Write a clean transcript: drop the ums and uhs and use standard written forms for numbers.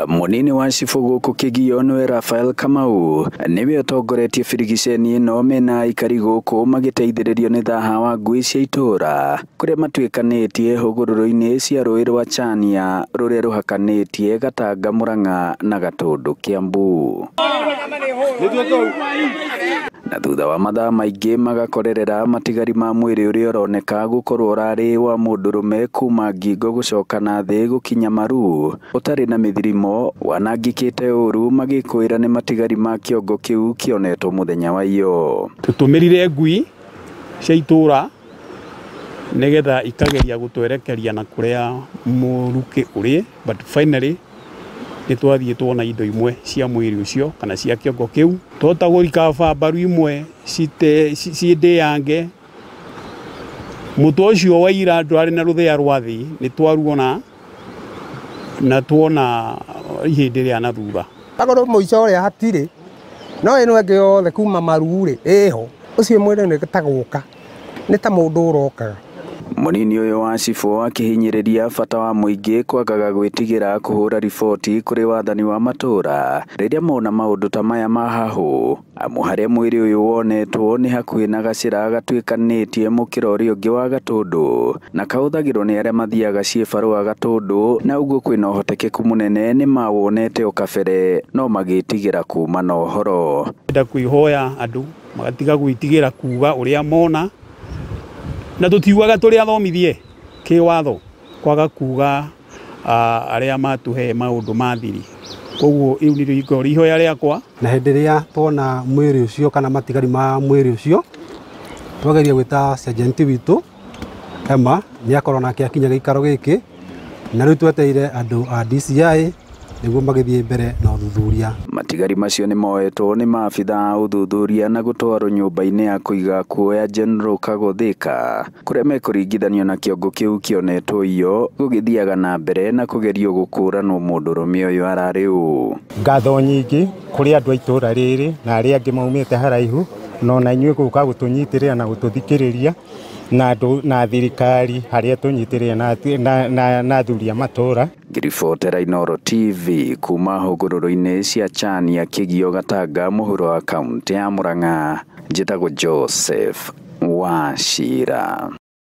Munini wa cibũ gũkũ Kĩgio nĩwe Raphael Kamau nĩwe ũtongoretie birigiceni ĩno mena aikari gũkũ magĩteithĩrĩrio nĩ thaha wa ngui cia itũũra kũrĩa matuĩkanĩtie hũgũrũrũ-inĩ cia rũĩ rwa Chania rũrĩa rũhakanĩtie Gatanga Murang'a na Gatũndũ Kiambu. Na thutha wa mathaa maingĩ magakorerera matigari ma mwĩrĩ ũrĩa ũroneka gũkorwo ũrarĩ wa mũndũrũme kuma ngingo gũcoka na thĩ gũkinya maru ũtarĩ na mĩthirimo wanangĩkĩte ũru magĩkwĩra nĩ matigari ma kĩongo kĩu kĩonetwo mũthenya wa iyo. Tũtũmĩrire ngui cia itũũra nĩgetha ikageria gũtwerekeria na kũrĩa mũrukĩ ũrĩ, but finally nĩ twathiĩ tuona indo imwe cia mwĩrĩ ũcio kana cia kĩongo kĩu. Twahota gũrikaba mbaru imwe ciĩndĩange. Mũtwe ũcio wa ira ndwarĩ na rũthĩa rwa thĩ, nĩ twaruona na tuona ihĩndĩ rĩa na thutha. Akorwo mũico ũrĩa hatirĩ, no ĩno ĩngĩ yothe kuma maru-rĩ ĩho. Ũcio mwĩrĩ nĩ ta gũka, nĩ ta mũndũ ũrokaga. Munini ũyũ wa cibũ akĩhinyĩrĩria bata wa mũingĩ kwagaga gwĩtigĩra kũhũra riboti kũrĩ wathani wa matũũra rĩrĩa mona maũndũ ta maya ma hahũ, amu harĩa mwĩrĩ ũyũ wonetwo nĩ hakuhĩ na gacĩra gatuĩkanĩtie mũkĩra ũrĩa ũngĩ wa Gatũndũ na kahũthagĩrwo nĩ arĩa mathiaga ciĩbarũa Gatũndũ, na ũguo kwĩna ũhotekeku mũnene nĩ mawonete o kabere no magĩtigĩra kuma na ũhoro. Ndenda kwĩhoya andũ magatiga gwĩtigĩra kuga ũrĩa mona, na tũtiugaga tũrĩ athomithie kĩwatho kwaga kuga arĩa matũhe maũndũ ma thiri. Koguo rĩu nĩrĩo ikoragwo rĩ ihoya rĩakwa. Na hĩndĩ ĩrĩa tuona mwĩrĩ ũcio kana matigari ma mwĩrĩ ũcio, twageria gwĩta sergeant witũ Emma, nĩ akorwo nake akinya gĩikaro gĩkĩ, na rĩu twetereire andũ a DCI nĩguo magĩthiĩ mbere na ũthuthuria. Matigari macio nĩ moetwo nĩ maabitha a ũthuthuria na gũtwarwo nyũmba-inĩ ya kũiga kuoya General Kagothika kũrĩa mekũringithanio na kĩongo kĩu kĩonetwo iyo gũgĩthiaga na mbere na kũgerio gũkũranwo mũndũrũme ũyũ ararĩ ũ. Ngatho nyingĩ kũrĩ andũ a itũũra rĩrĩ na arĩa angĩ maumĩte haraihu, na ona inyuĩ gũka gũtũnyitĩrĩra na gũtũthikĩrĩria na andũ na thirikari harĩa tũnyitĩrĩra na athuri a matũũra. Ngĩribotera Inooro TV kuma hũgũrũrũ-inĩ cia Chania Kĩgio Gatanga mũhuro wa kaũntĩ ya Murang'a, njĩtagwo Joseph Wachira.